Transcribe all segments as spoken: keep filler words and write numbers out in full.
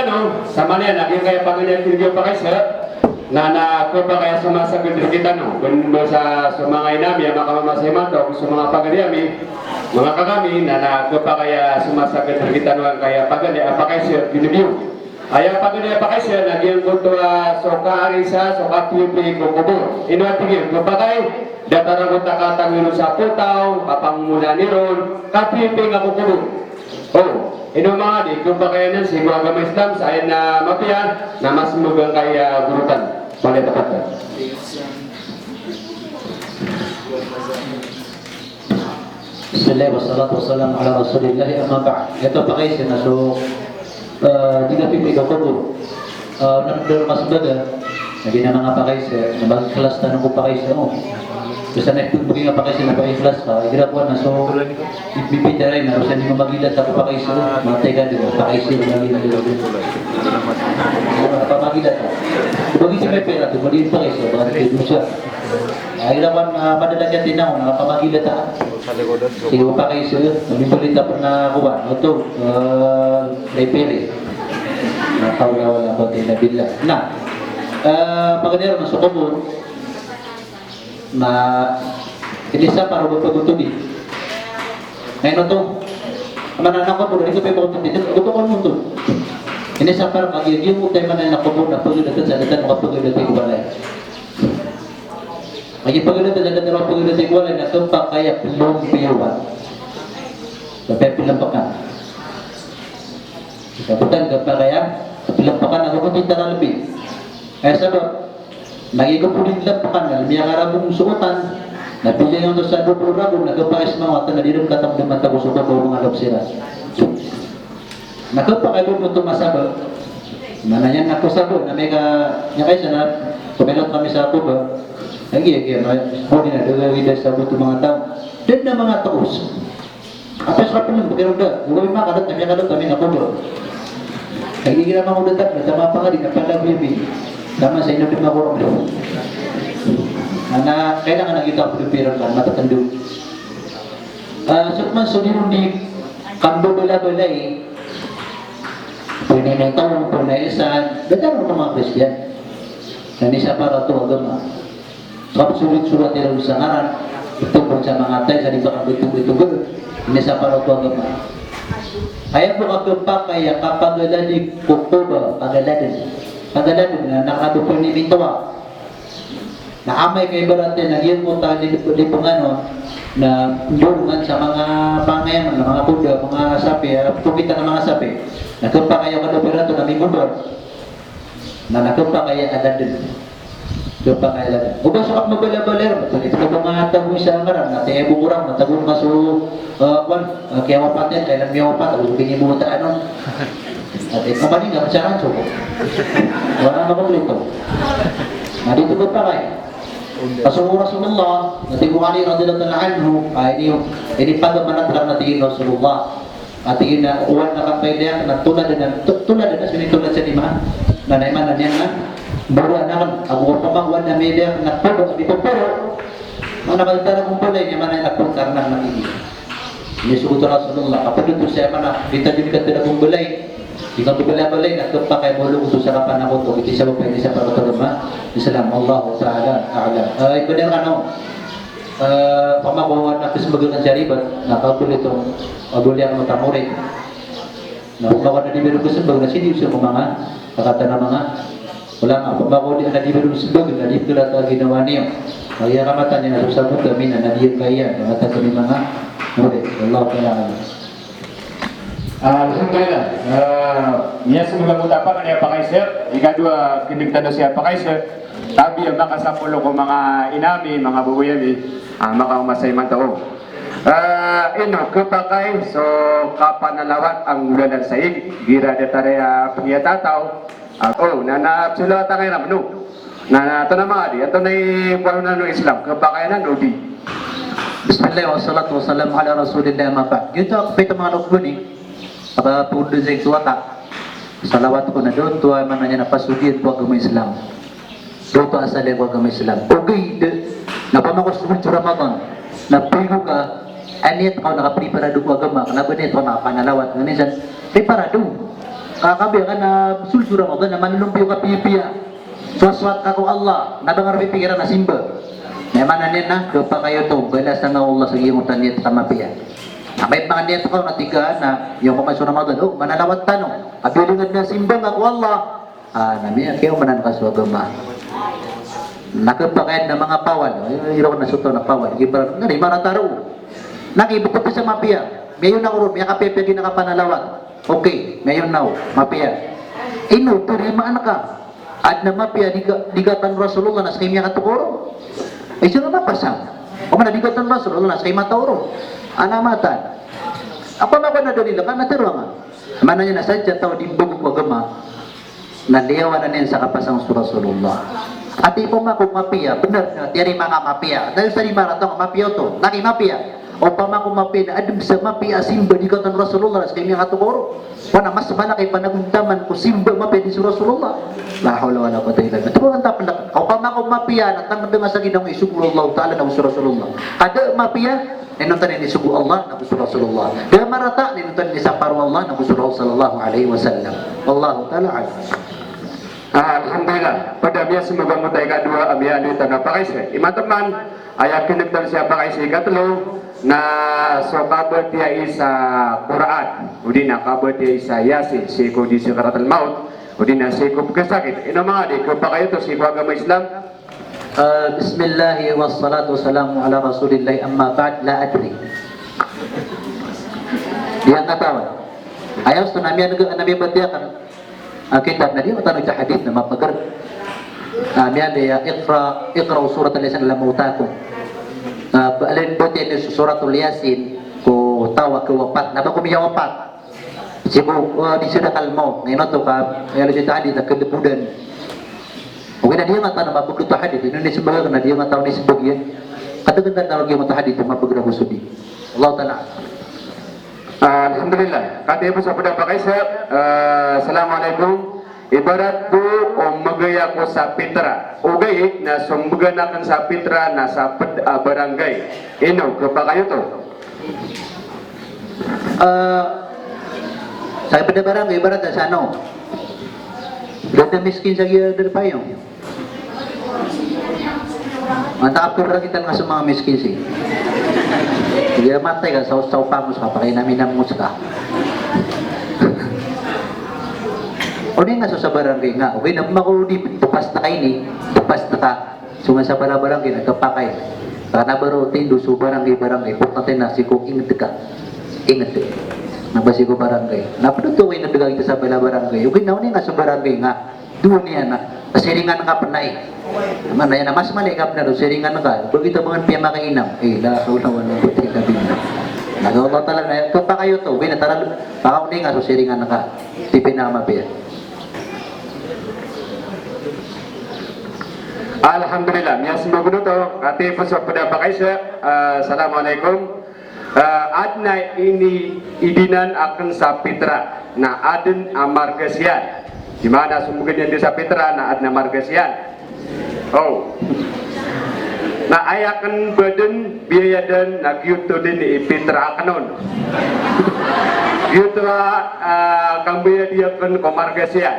Ano, sa maliyan a giyangkaya pagari a kinigiya pakaiza, na, na khapakay a somasagad rktano, bn bo sa so manga ina ami a makamamasa imanto, so manga pagari ami, manga kaka ami, na, na khapakay a somasagad rktano angkaya pagari a pakaiza kinigiya. Aya pagari a pakaiza na giyangkoto a so kaarisa, so kapiyapiya ko kobor. Ino a tig iyan, khapakay, datar angkoto a katanggi ron sa potaw, kapangomolaan iron, kapiyapiya ko kobor. O, ino manga di, khapakay anan sii ko agama Islam, sa aya na mapiya, na mas mbgan kaya gorotan. Mali tapat. Bismillah, wassalatu wassalamu ala Rasulillah, amma ba'd. Ito pakaiza na so, eh, di kapiyapiya ko kobor. Eh, na daro mas mbgan. Na giya manga pakaiza, na mag-ikhlas tano ko pakaiza, o. Basta na ito, bagi nga pakaiza na paikhlas ka, igira ko na so, ipipitaray na, basta di mamagilata ko pakaiza, matay ka di, pakaiza, magilata. Pamagilata. Bagi sa may pera to, bagi pakaiza, bagi dosa. Igira ko na, madadagati na, na pamagilata. Sige, pakaiza, mimbalita pn a kowan, oto, eh, may pera. La hawla wala quwwata illa billah. Na, eh, pagari ron na so kobor, na inisapar o ba pagotodi. Na ino oto, mana na ko bo, di ko pagotodi, di ko pagotodi. Inisapar ka giya, giya mo tayo mana na ko bo, na pagotodi sa datan, makapagatodi ko balay. Agi pagotodi sa datan, makapagatodi ko balay, na khapakay a plompiyo ba. Khapakay a plompiyo. Sa datan, khapakay a plompiyo, na khapakay a plompiyo. Aya sabap, na giya ko bo di lompiyo na miyakarabong so otan, na piliyan oto sa dowa polo ragon, na khapakay sa manga otan na di ron katamdaman tago so kobor o manga lobsira. Na khapakay bo oto masaba. Mana niyan na ko saba, na miyaka, miyakaisa na, ko melot kami sa Toba. Lagi, lagi, na, ko di na, da, da, da, saba oto manga taw. Da dn a manga taos. Apiya so kapnm, bkay ron da, gowani makadot, na miyakadot ami na koba. Kagiya igira manga oda tano, na tama pangadi na palagoy ami. Tama sa ino di makorong. Na, na, kailangan na giyoto a pd piran kan, matatando. Ah, so man so di ron di kambabalabalay. Pwede na taw, pwede na isan, da tano manga Kristiyan. Na inisapar oto a agama. Kapsolit-solit iran sa ngaran, itogor sa manga atay, sa di ba ka itogor, itogor. Inisapar oto a agama. Aya bo a khapakay a kapagaladik ko koba, pagaladn. Pagaladn na, na kado pn i mitowa. Na amay ka ibarat iyan na giyangkoto a di, di pangano, na ndorngan sa manga pangayam, na manga koda, manga sapi, a, pokita na manga sapi. Na khapakay a kado pn iran oto na mingobor. Na, na khapakay a ladn. Khapakay a ladn. O ba so kapmabalabalay ron, ito, ito ka ba nga tago isa ngaran, na taya bo ko ran, na tago nga so, eh, kwan, eh, kiyawapat iyan, kailan miyawapat, o so binibuta, ano. Ati, kapaning nga, masaran so. Wala na kompleto. Na di ito khapakay. Kaso o Rasulullah, na tig o Ali radhiyallahu ta'ala anhu, ah, ini, ini pagmanat lang na tig o Rasulullah. Ati iyan a, oway na kapailayak na toladan, to-, toladan a so initolad sa lima. Na, na imanan iyan na, boroan akn, ago opama oway na mailayak na poro, di poro. Mana ba tara ko mbalay, imanan iyan na poro karna na tig iyan. Inisogo oto o Rasulullah, kapd oto sa imanan, di ta di katera ko mbalay. Di ka mbalay-balay na khapakay a molo oto sa kapanakoto, iti sabap a inisapar oto a agama Islam. Allahu ta'ala a'lam. Eh, ibadar kano. Eh, opama ko na khasmbag akn sa ribat, na kaoto lito, ago liyan mo tamori. Na opama ko na di biro khasmbag, na siniyoso ko manga, kakatan a manga ulama. Opama ko di, na di biro khasmbag, na di biro ta ginawa niyo. Na iya kamatan iyan na so sabot ami na, na di kaya, na katan kami manga murid. Wallahu ta'ala a'lam. Ah, alhamdulillah. Ah, miyasmbag angkoto a pakaiza, ikadowa, kindig tano sii a pakaiza. Tabiya makasapolo ko manga ina ami, manga babay ami, ah, makaoma sa imanto. Ah, ino khapakay so kapanalawat a nggolalan sa ig, igira datar aya piyatataw. Ah, o, na, na, salawat angay ram, no? Na, na, antonaa manga di, antonaa i kowan o Islam, khapakay anan o di? Bismillah, wassalatu wassalamu ala Rasulillah, amma ba'd. Giyoto a kapita manga lokbani, a ba pagod sa ig so wata. Salawat ko na doon, oto a maana niyan na pasogiyan ko agama Islam. Doon oto a asal ko agama Islam. Ogaid na opama ko somold so Ramadan, na piliyo ka, a niyat ka na kapriparado ko agama, kna ba niyat ka na kapanalawat, na minsan, priparado. Ka kabiya ka na solso Ramadan na manolompiyo ka piyapiya. Sowasowat ka ko Allah, na ba nga roo pipikiran na simba. Na maana niyan na, khapakay oto, balasan ka o Allah sa giyangkoto a niyat ka mapiya. Na amay ka maniyat ka na tig ka na, iyo ka man so Ramadan, o, manalawat tano. Kabiya dn a simba nga ko Allah. Ah, na miyakiyaoman ka so agama. Na khapakay na manga pawal, iyo, iyo na so taw na pawal. Gibar, na di marata roo. Na ki, bukod sa mapiya. Miyayon ako roo, miyakapiyapiya giyangkai a panalawat. Okay, ngayon na, o, mapiya. Ino, tarimaan ka. Adn a mapiya di ka, di katan o Rasulullah na ska i miyakatokaw ron. Isa na mapasang. O mana di katan o Rasulullah na ska i mataw ron. Ana matan. Opama ko na dalil ka na tharoa nga. Maana niyan na sadn sa taw a di mbgo ko agama. Na liyawanan iyan sa kapasang so Rasulullah. Ati opama ko mapiya, bnar na, tiyarima nga mapiya. Na iyo sa di marata nga mapiya oto, na ki mapiya. Opama ko mapiya na adn sa mapiya a simba di katan o Rasulullah, na ska i miyakatokaw ron. Oway na mas mala i panagontaman ko simba mapiya di so Rasulullah. La hawla wala quwwata illa billah. Tharoa nga pn. Opama ko mapiya na tangkd nga sa ginawa i sogo o Allah Ta'ala na so Rasulullah. Ka da mapiya, inonta niyan i sogo o Allah, nago so Rasulullah. Da marata, inonta niyan i sapar o Allah, nago so Rasul sallallahu alaihi wasallam. Wallahu ta'ala a'lam. Ah, alhamdulillah. Pd a miyasomoga angkoto a ikadowa a miyaaloy tano a pakaiza. I mateman, aya kineg tano sii a pakaiza ikatlo, na so kabatiya i sa Qur'an, odi na kabatiya i sa Yasin, sii ko di sakaratul maut, odi na sii ko pkhasakit. Ino manga di, khapakay oto sii ko agama Islam. Ah, bismillah, wassalatu wassalamu ala rasulillah, amma ba'd, la adri. Di angkatawan. Aya osto na miyaneg, na miyabatiya akn a kitab na di angkatan o hadith na mapagr. Ah, miyaneg a iqra, iqra'u suratal Yasin ala mawtakum. Ah, ba-, alen batiya niyo so suratul Yasin ko taw a kawapat. Na ba ko miyawapat. Sii ko, ah, di sakaratul maut, na ino oto ka, aya lagid a hadith a kalbodan. Ogaid na di angkatan a mapagr oto a hadith, ino niyan smbag na di angkatan o nismbag iyan. Katagan tano lagid oto a hadith a mapagr a bosodi. Allahu ta'ala. Ah, alhamdulillah. Katii bo sa pd a pakaiza, ah, assalamu alaikum. Ibarat ko o mbgay ako sa pitra. Ogaid na so mbgan akn sa pitra na sa pd a barangay. Ino, khapakay oto. Ah, sa pd a barangay, ibarat a sa ano. Da dn a miskin sa giya darpa iyo. Antaa ka pira kitan nga so manga miskin sii. Giya matay ka, sa, sa opama ska, pakainaminam mo ska. Odi nga so sa barangay nga, ogaid na pman ko di, dpas na ka ini, dpas na ka. So nga sa bala barangay na khapakay. Ka na ba roo tindo so barangay, barangay, pokatay na sii ko ingd ka. Ingd. Na ba sii ko barangay. Na pd oto ko ingd ka kita sa bala barangay. Ogaid na odi nga so barangay nga. Dowa niyan na, siringan ka pn ai. Maana niyan na mas mala i kapnar o siringan ka, ba giyoto a ba ngka pn piyamakainam. Eh, la hawla wala quwwata illa billah. Nago Allah Ta'ala na, khapakay oto, ogaid na tara, pakaonay nga so siringan ka. Di pn a mapiya. Alhamdulillah, miyasomoga oto, katii bo sa pd a pakaiza, ah, assalamu alaikum. Ah, adn a ini, idinan akn sa pitra, na adn a margas iyan. Di maana so mbgan iyan dn sa pitra, na adn a margas iyan. O. Na aya akn ba dn biyayadan na giyoto dn i pitra akn on. Giyoto a, ah, kambayadi akn ko margas iyan.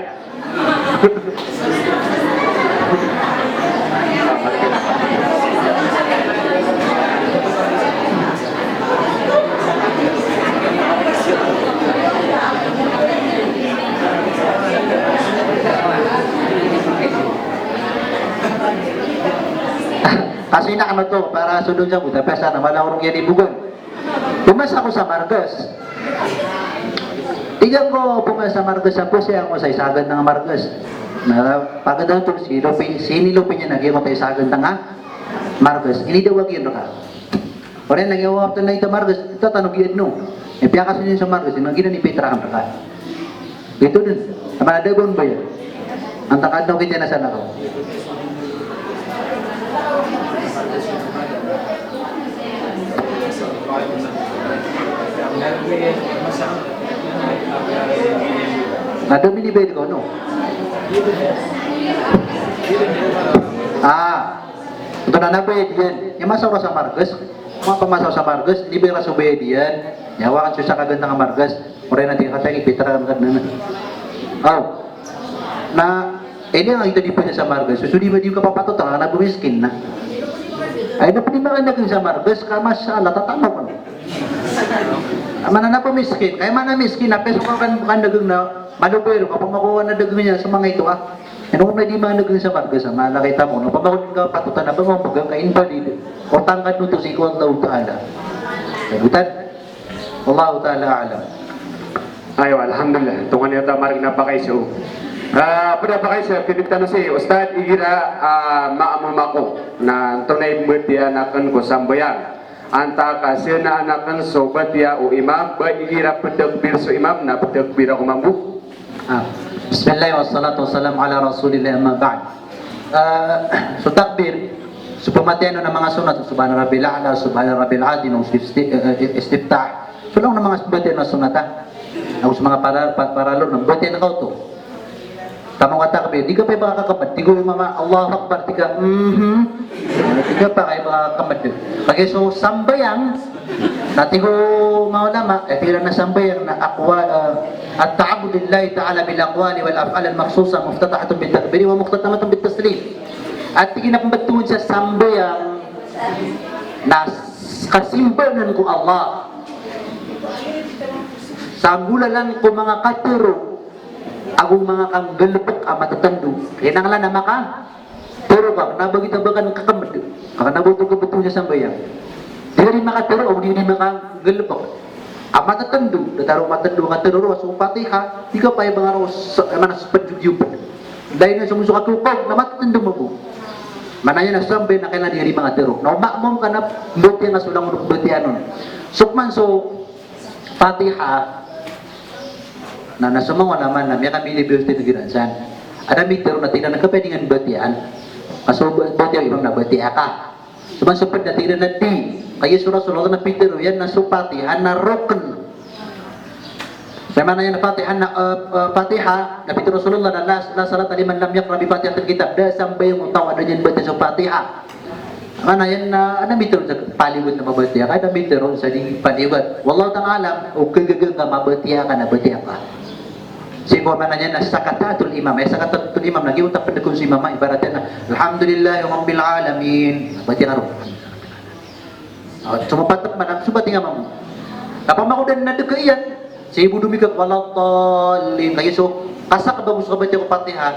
Kaso ina kano to, para so dn sa buta, pesa na mala orong iyan i bogan. Pmasa ako sa margas. Tig ako pmasa sa margas, sa pos iyan ko sa isa a gantang a margas. Na pagkatapos, sinilopi, sinilopi niyan na giyoto isa a gantang a margas. Inidawag iyan rka. Oriyan na giyoto na ita margas, ita tano giya dn o. Eh, piyakasoy niyan so margas, ino giyanan i pitra akn rka. Ito dn. Ama na da ba on baya? Antaa ka dn o kitiyan a salakaw. Na da minibayad ka, no? Ah. Oto na, na bayad iyan. Aya masa o rka sa margas. Mapamasa o sa margas, inibayad ka so bayad iyan. Aya, awakan so isa ka gantang a margas. Oriyan na tig ka, kataya, ipitra akn rka dn anan. Aw. Na, ini ang ito di pwede sa margas. So, so di ba di ka papatot, ah, na bumiskin na. Ay, na pwede ba ka naging sa margas, ka masya Allah, tatanong ko. Mana na pamiskin, kaya mana miskin, na peso ka kan, kan dagang na, malupero, kapag makuha na dagang niya sa mga ito, ah. Ano kung na di mga dagang sa margas, ah, malaki tamo, no? Pag makuha ka patutan na ba, mabagang ka invalid. O tangkad mo to si Allah Ta'ala. Sagutan. Wallahu ta'ala a'lam. Ayo, alhamdulillah. Tongan iyo ta margn a pakaiza. Ah, pd a pakaiza, kidit tano si Ustadh, igira, ah, maamom ako na antonaa i mbatiya akn ko sambayang. Antaa ka sna akn so batiya o imam, ba igira ptakbir so imam na ptakbir ako mambo. Ah, bismillah, wassalatu wassalamu ala rasulillah, amma ba'd. Ah, so takbir, so pamatiyan on a manga sunnat, subhana rabbil a'la, subhana rabbil azim, o isti-, eh, eh, istiftah. So langon a manga pamatiyan a sunnat, ah. Ago so manga para-, pa-, paralor na pamatiyan ka oto. Taman ka takbir, di ka pay ba kakmd, tig o imam a Allahu Akbar, tig ka, mhm. Di ka pay ba kakmd. Kagiya so sambayang, na tig o manga ulama, eh, tig iran a sambayang na aqwa-, eh, at-ta'abbud lillahi ta'ala bil aqwali wal af'al al makhsusa muftatahatun bit takbiri wa mukhtatamatun bit taslim. At tig iran a pmbtowan sa sambayang na s-, kasimba anan ko Allah sa golalan ko manga katharo ago manga kanggalbk a matatndo. Kinanglan a maka- tharo ka, kna ba giyoto a ba ka kakmd, ka kna ba oto kabtowan sa sambayang. Di ka di makatharo, o di ka di makanggalbk a matatndo, datar o matatndo, katharo roo so Fatiha, di ka pay ba nga roo sa, eh, mana sa pdgyopn. Lagid na so manga kakokaw, na matatndo mambo. Mana iyan a sambayang na kailangan di ka di makatharo. Na o maamom ka na mbatiya nga so langon o mbatiya on. So pman so Fatiha, na, na so manga ulama na miyakambili-bili tindg iran san. Adn a mitharo na tig iran a kapwede nga batiyaan. Ka so ba-, batiya o imam na batiya ka. So man so pd na tig iran a di. Kagiya so Rasulullah na pitharo iyan na so Fatiha na rukn. Sa maana niyan a Fatiha na, eh, eh, Fatiha, na pitharo o Rasulullah na la, la salata liman lam yaqra bi Fatihatil kitab. Da sambayang o taw a da niyan batiya so Fatiha. Maana iyan na, adn a mitharo sa paliyogat na mabatiya ka, adn a mitharo sa di paliyogat. Wallahu ta'ala a'lam, o kagaga ka mabatiya ka na batiya ka. Sii ko maana niyan na sakatatul imam, eh, sakatatul imam, na giyoto a pndkn so imam, ibarat iyan na, "Alhamdulillahi rabbil alamin." Batiya ka roo. Ah, so mapatap man, so batiya ka mambo. Na pamako dn na dka iyan, sii bo dn mika waladdallin. Lagid so, kasak bago so kabatiya ko Fatiha,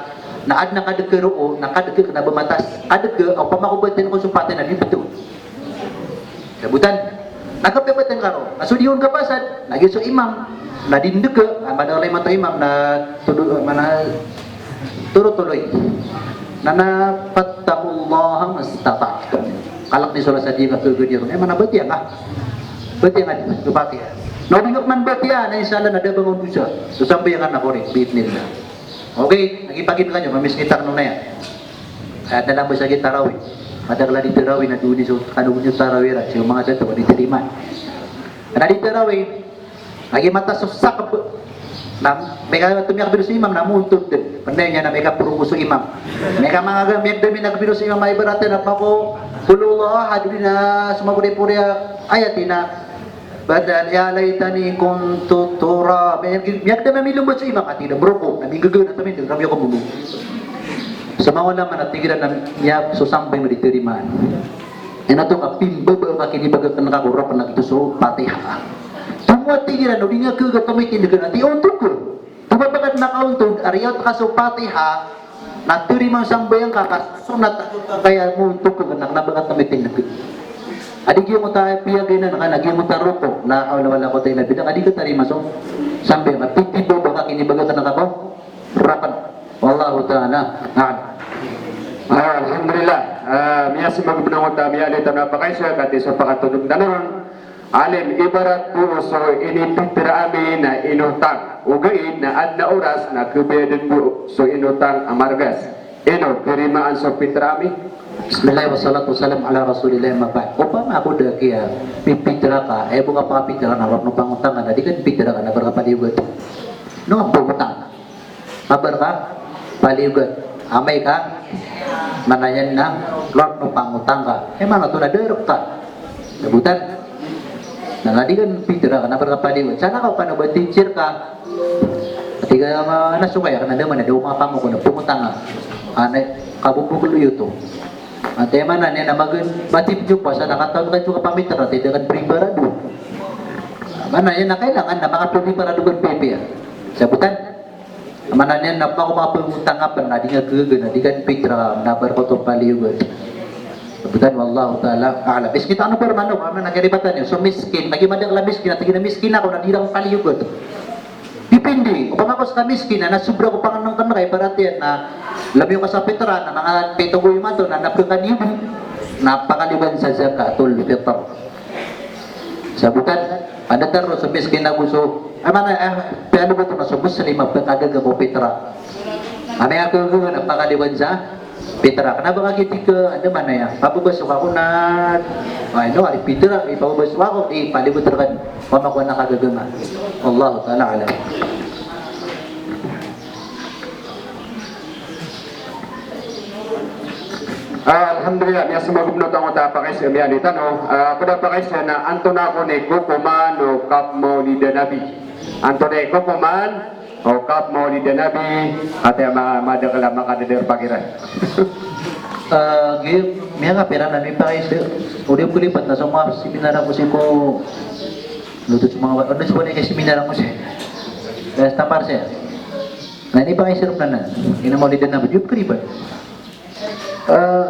na adn a kadka roo, na kadka kna ba matas. Kadka, o pamako batiya ko so Fatiha na di btho. Sabotan. Na kapbatiya ka roo. Na so di on kapasad, lagid so imam, na di ndka, ah, madakl a imam to imam, na todo, mana, toro toloy. Na, na, fattaqullaha mastata'tum. Kalk di so la sa di ka kagadi roo. Eh, mana batiya ka. Batiya ka di, so Fatiha. Na o di ngka man batiya, na insha Allah na da ba ngka on dosa. So sambayang ka na korek, bi'idhnillah. Okay, lagid pagid ka niyo, mamiskit ka kano na iyan. Kaya na lang ba sa giya tarawih. Madakl a di tarawih na doon i so, kano niyo tarawih iran, so manga dato, di tarimaan. Na di tarawih, lagid matas so sakb. Na, miyaka, tomiyakbir so imam, na moontod dn. Pnday niyan na miyakaproko so imam. Miyaka manga ga, miyakdami na kbir so imam, a ibarat iyan na pako, qul huwallahu ahad, di na so mapori-pori a ayat iyan na, ba dn, ya laytani kuntu turab. Miyag-, miyagdam a milombat so imam, a tig iyan a mroko, na minggaga na tamin, dn rami ako mambo. So manga ulama na tig iran a miyag-, so sambayang a di tarimaan. Ino oto ka pimbaba ka kinibagakn ka ko rokn a giyoto so Fatiha. Tomo a tig iran, o di ngka kagaga tomitindg na tig ontod ka. Tomo a ba ka dn makaontod, a riyaot ka so Fatiha, na tarimaan o sambayang ka, ka sunnat a kaya moontod ka, kna ba ka tomitindg. A di giyoto a piyagainan ka, na giyoto a roko, la hawla wala quwwata illa billah, a di katarimaan so sambayang ka, pipibaba ka kinibagakn ka ko rokn. Wallahu ta'ala a'lam. Ah, alhamdulillah. Ah, miyasmbag bnangot a miyaaloy tano a pakaiza, katii so pakatondog tano ron. Alim, ibarat bo so inipitra ami na inotang. Ogaid na adn a oras na khabayadn bo so inotang a margas. Ino tarimaan so pitra ami? Bismillah, wassalatu wassalamu ala rasulillah, amma ba'd. Opama ako da kiyapipitra ka, aya bo kapakapitra na rap no pangotang ka, na di ka pitra ka na ba rap paliyogat. No, pangotang. Mabar ka paliyogat. Amay ka, maana niyan na rap no pangotang ka. Eh, maana oto na dark ka. Sabotan. Na, na di ka pitra ka, na ba rap paliyogat. Sana ka, opama ba teacher ka, Tig a ma-, na so kaya ka na da man a da o mapamoko na pangutanga. Ana, kabubukol iyo to. Ati mana niyan na magan, matip niyo pa sa nakataon ka juga pamitra, ti da kan priparado. Mana niyan na kailangan na makapriparado kan pipiya. Sabotan. Mana niyan na mako mapangutanga pen na di nga gege na di kan pitra, na bar koto paliyogat. Sabotan, wallahu ta'ala a'lam. Miskin ano bar mano, mana na karibatan iyo. So miskin, lagi madakl a miskin, ati gina miskin ako na di lang paliyogat. Depende. Opama ko sa kamiskin, na sobra ko pangenengken ka, ibarat iyan na lamiyo ka sa pitra, na manga pito goyong mato, na napekaniyo, na pakaliwan sa zakatul fitr. Sabotan, anda taro so miskin ago so, ay mana, eh, piyano ba to na so Muslim a pekagaga ko pitra. Amay ako na pakaliwan sa pitra. Kena ba ka kiti ka, anda mana iya? Pababasok ako na, ay no, ari pitra, ipababasok ako, di, palibat reken. Pamako na kagaga nga. Wallahu ta'ala a'lam. Ah, alhamdulillah, miyasomagom no tangota pakaiza, miyalitan, no? Ah, peda pakaiza na antonaa kon i kokoman o kapmawlidan Nabi. Antonaa i kokoman o kapmawlidan Nabi, ati a ma-, madakl a makadedar pakiran. Ah, gi, miyakapira na mipakaiza. O di ko lipat na so manga seminar ako sii ko, lotot so manga, ano so manga seminar ako sii. Eh, tampar sii. Na ini pakaiza ron anan. Ina mawlidan Nabi, di ko lipat. Eh,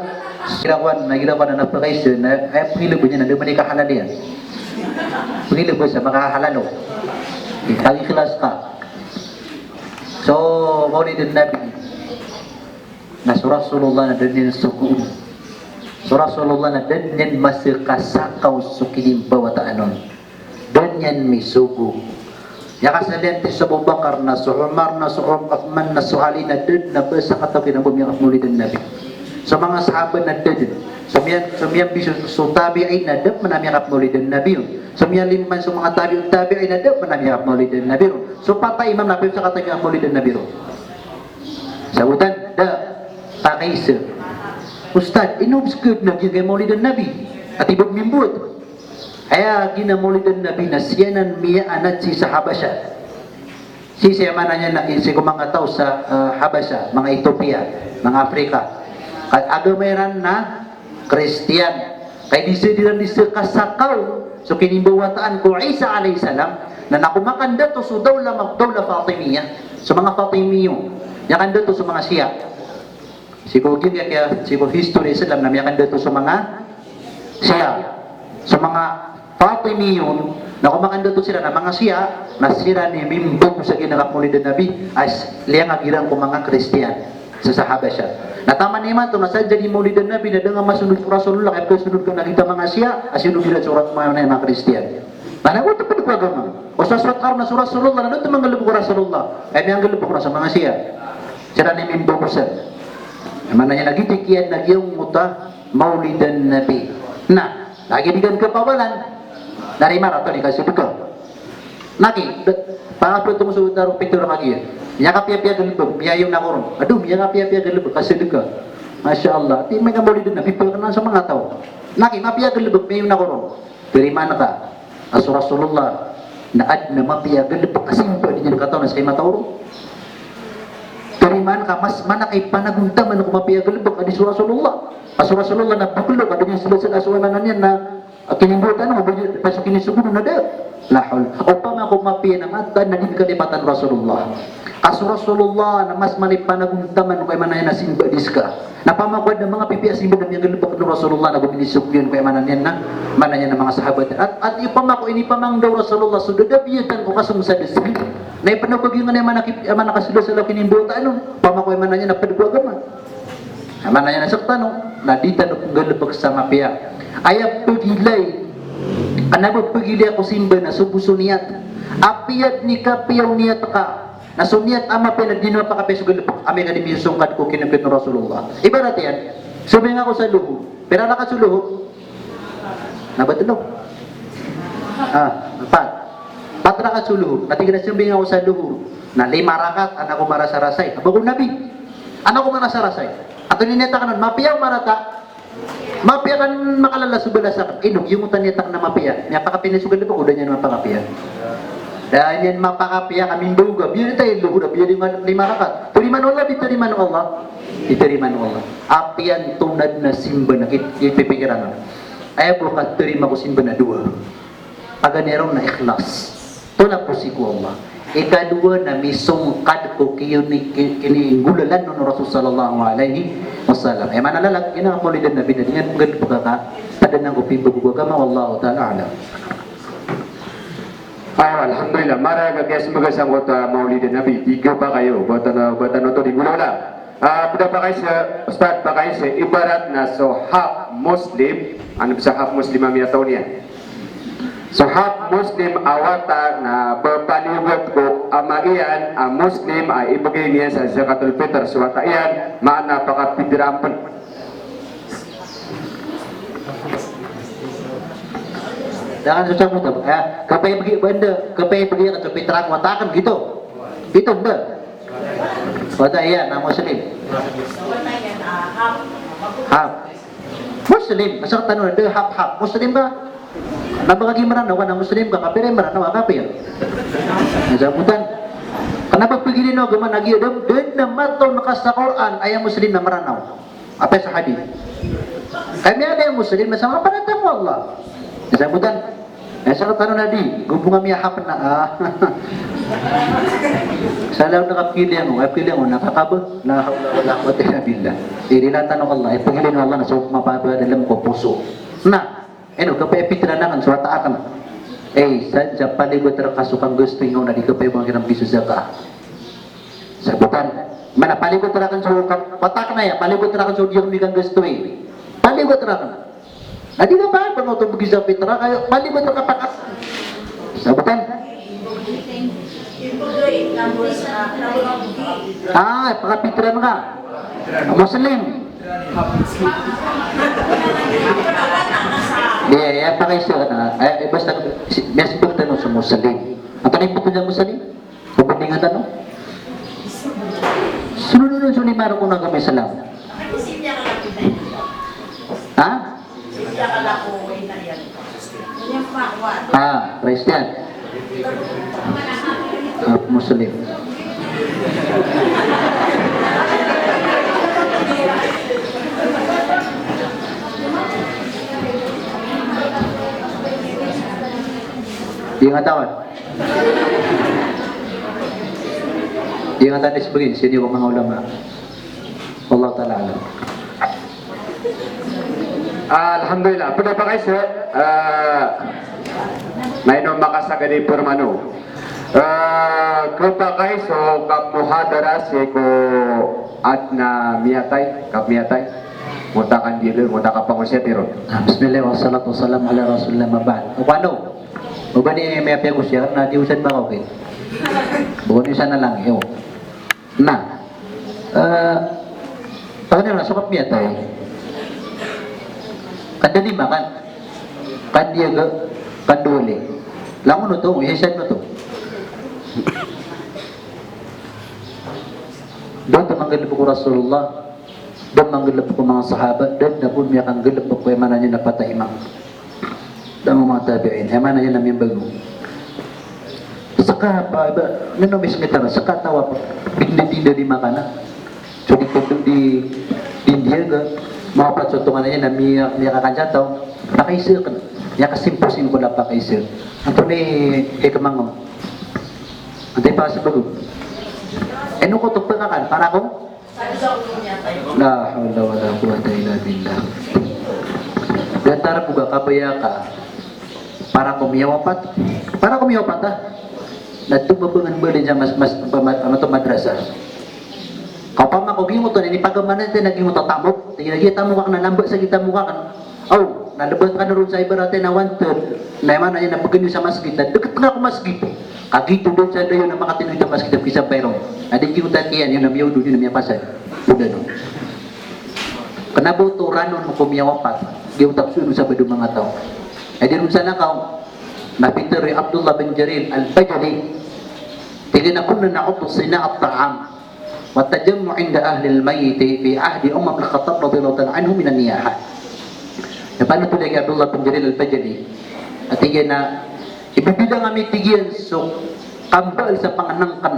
igira kowan, na igira kowan na pakaiza, na, eh, pengileb iyan na da man i kahalal iyan. Pengileb sa makahalal o. Ipag-ikhlas ka. So, Mawlidan Nabi. Na so Rasulullah na da niyan sogoon. So Rasulullah na da niyan masa kasakaw so kinimbawataan on. Da niyan misogo. Aya kasaliyan ti so Abu Bakar na so Umar na so Uthman na so Ali na da den a ba sakataw ki na ba miyakapmawlidan Nabi. So manga sahabat na da den. So miyan, so miyanbi so, so tabi'in na da den a miyakapmawlidan Nabi ron. So miyalima man so manga tabi'ut tabi'in na da den a miyakapmawlidan Nabi ron. So pat a imam na ba sakataw ki miyakapmawlidan Nabi ron. Sabotan, da, pakaiza. Ustadh, ino bes ka den a giyangkai a mawlidan Nabi? Ati ba mimbowat. Aya gina mawlidan Nabi na siyanan miyaanad sii sa Habasha. Sii sa, aya maana niyan na, sii ko manga taw sa, eh, Habasha, manga Ethiopia, manga Africa. Ka agama iran na Kristiyan. Ka di sa, di ran di sa kasakaw so kinimbawataan ko Isa alayhis salam, na na ko makandato so dawla mag-, dawla Fatimiyya. So manga Fatimiyyun. Miyakandato so manga Shia. Sii ko giyangkaya, sii ko history Islam na miyakandato so manga Shia. So manga Fatimiyyun, na ko makandato siran a manga Shia, na siran i mimbago sa giyangkai a kapmawlidan Nabi, a liyangag iran ko manga Kristiyan sa, sa Habasha. Na taman imanto na sadn i mawlidan Nabi na da nga masonod ko Rasulullah, ka ipkasonod ka na gita manga Shia, a sinonod iran so Ra-, manga, manga Kristiyan. Na na oto ped ko agama. O sa sowat ka ron na so Rasulullah, na da oto manggalebek o Rasulullah. Aya miyanggalebek ron na so manga Shia. Siran i mimbago san. Aya maana niyan na giyoto i kiyaadn a giyangkoto a mawlidan Nabi. Na, lagid i di kan kapawalan. Na di marata di kasadka. Na ki, da-, pangapetong so taro pito ra kagiya. Miyakapiyapiya galebek, miyayon ako ron. Ado, miyakapiyapiya galebek, kasadka. Masha Allah. Ati miyamawlidan Nabi, pekena so manga taw. Na ki, mapiya galebek, miyayon ako ron. Tarimaan ka a so Rasulullah na adn a mapiya galebek a simba di niyan katawan a ska i matao ron. Tarimaan ka mas, mana ka i panagontaman ko mapiya galebek a di so Rasulullah. A so Rasulullah na bokelok a da niyan selaselay a so, aya maana niyan na, a, kinimbawataan o ba niyan, a so kinisogoon on na da. La hawla. Opama ko mapiya na mataan na di kalipatan o Rasulullah. A so Rasulullah na mas mana i panagontaman ko, aya maana niyan na, simba di ska. Na opama ko adn a manga pipiya a simba na miyanggalebek o Rasulullah na go minisogo iyan ko, aya maana niyan na, maana niyan na manga sahabat. At, at opama ko inipamangda o Rasulullah so dadabiyatan ko kasong sa dasi. Na ipnabagi nga na aya maana ki-, aya maana kaselaselay o kinimbawataan on. Opama ko, aya maana niyan na ped ko agama. Aya maana niyan na sektano, na di tano penggalebek sa mapiya. Aya pegilay, kena ba pegilay ko simba na sogo so niyat. Apiya dn i kapiya o niyat ka. Na so niyat a mapiya na di niyan mapakapiya so galebek, amay ka di misosongkad ko kinokit o Rasulullah. Ibarat iyan, sambayang ako sa lohor. Pira rakat so lohor? Na ba telo? Ah, pat. Pat rakat so lohor. Na tig iyan a sambayang ako sa lohor. Na lima rakat, an ako marasarasay. Aba ko Nabi. An ako marasarasay. Antonaa i niyat akn on, mapiya o marata? Mapiya ka an makalala so balas akn. Ino, giyangkoto a niyat akn na mapiya. Miyapakapiya niyan so galebek o da niyan mapakapiya? Da niyan mapakapiya ka mimbago ka, biyaloy ta i luhod a biyaloy man lima rakaat. Terimaan o Allah, di terimaan o Allah? Di terimaan o Allah. Apiya antonaa den a simba na kit-, kipipikiran. Aya bo katerima ko simba na dowa. Paganay ron na ikhlas. Tolak ko sii ko Allah. Ikadowa na misongkad ko kiyoni-, ki-, kininggolalan on o Rasul sallallahu alaihi wasallam. Aya maana lalag, ina mawlidan Nabi na di niyan penggalebeka ka, pada na ko pimbago ko agama, wallahu ta'ala a'lam. Ah, alhamdulillah. Marag a kiyasembag sangkoto a Mawlid Nabi. Tiga pa kayo. Batan, batan oto di gulawla. Ah, peda pa kayo sa, Ustad, pa kayo sa ibarat na so haf Muslim. Ano ba so haf Muslim a miyataw niyan? So haf Muslim a wata na pepaliyogat ko ama iyan a Muslim a ibegay niyan sa zakatul fitr so wata iyan, maana pakapitraan pen. Dangan so sabotan, eh, kapaibegi, banda, kapaibegi ka so pitraan wata aken, gioto. Gioto, ba? Wata iyan a Muslim. Haf. Muslim, asal tano da haf-haf. Muslim ka? Kena ba kagiya Meranaw ka na Muslim ka, kapir i Meranaw a kapir. Aya sabotan. Kena ba pegilin o agama na giya, da, da na mataw ka sa Qur'an, aya Muslim na Meranaw. Apiya sa hadith. Kami a da Muslim, na sa mapanatang o Allah. Aya sabotan. Aya sabotan o Nabi, gobong ami a haf na, ah. Sa law na kapegilin o, kapegilin o, na kakaba. La hawla wala quwwata illa billah. Irilatan o Allah, ipegilin o Allah na so mapadalem ko poso. Na, ino, kapapitraan aken so wata aken. Eh, sa, sa paliyogat reka so kanggastowi ngka on a di kapaibegay kiran bisa zakat. Sabotan. Mana paliyogat reka so ka-, wata aken aya, paliyogat reka so di aken di kanggastowi. Paliyogat reka. Na di ka ba, ba oto begi sa pitra, kayo, paliyogat reka pakas. Sabotan. Ah, pakapitraan ka. Muslim. Iya, iya, pakaiza ka na. Eh, eh, basta, si, miyasebag tano so Muslim. Antonaa i pitharo a Muslim? Pabandingan tano. Solodon so lima rokon o agama Islam. Ha? Ah, Kristiyan. Ah, Muslim. Di ngataw on. Di ngataw on, di sebegay, sii ko manga ulama. Wallahu ta'ala a'lam. Alhamdulillah. Peda pakaiza, eh, na ino makasagad i permano. Eh, kepakaiza o kapmuhadara sii ko adn a miyatay, kapmiyatay. Ngoto a kandiya, ngoto a kapangosiyati ron. Ah, bismillah, wassalatu wassalamu ala rasulillah, amma ba'd. O kano, o ba ini miyapiya ko siya, na di osan makaokit. Bukan di sana lang, iyo. Na, eh, paganay na so kapmiyatay. Kandalimakan. Kandiyaga, kandoli. Langon oto, isan oto. Da oto manggalebek o Rasulullah, da manggalebek o manga sahaba, da na bo miyakanggalebek ko aya maana niyan na patay imam. Da manga tabi'in, aya maana niyan na miyambago. Seka, ba, ba, nano mismitar, seka taw a, pinda-pinda di makanan. So di, di, di, di India ka, mawapat so tonganay niyan na miya-, miyakakansa taw, pakaiza ken. Miyakasimposimpo na pakaiza. Antonaa i hikmah on? Antaa i pakasebag on? Ino ko oto pekakan, para ko? La hawla wala quwwata illa billah. Datar bo ka kabaya ka para ko miyawapat. Para ko miyawapat, ah. Na oto ba bengan balen sa mas, mas, mas, ano oto, madrasa. Ka opama ko giyoto na inipagamanan tano na giyoto a tamok. Tig iyan a giya tamok aken na lamba sa giya tamok aken. Aw, na lebat ka na ron sa ibarat iyan a one third, na aya maana niyan na began iyo sa masgit, na deket ka ko masgit. Ka giyoto den sa dayo na makatindeg sa masgit a pisampay ron. Na di giyoto a kiyan, iyo na miyaodo, iyo na miyapasad. Oda no. Kena ba oto ranon ko miyawapat, giyoto a pesoon o sabad o manga taw. Aya di ron sa nakaw, na pitharo i Abdullah bin Jarir Al-Bajali, tig iyan a kunna na'uddu sina'at ta'am. Wa tajammu' inda ahlil mayyiti fi ahdi Umar bin Khattab radiyallahu ta'ala anhu minan niyaha. Aya panothol iyan i Abdullah bin Jarir Al-Bajali. A tig iyan a, ibibilang ami tig iyan so Kambal sa pangnngkn.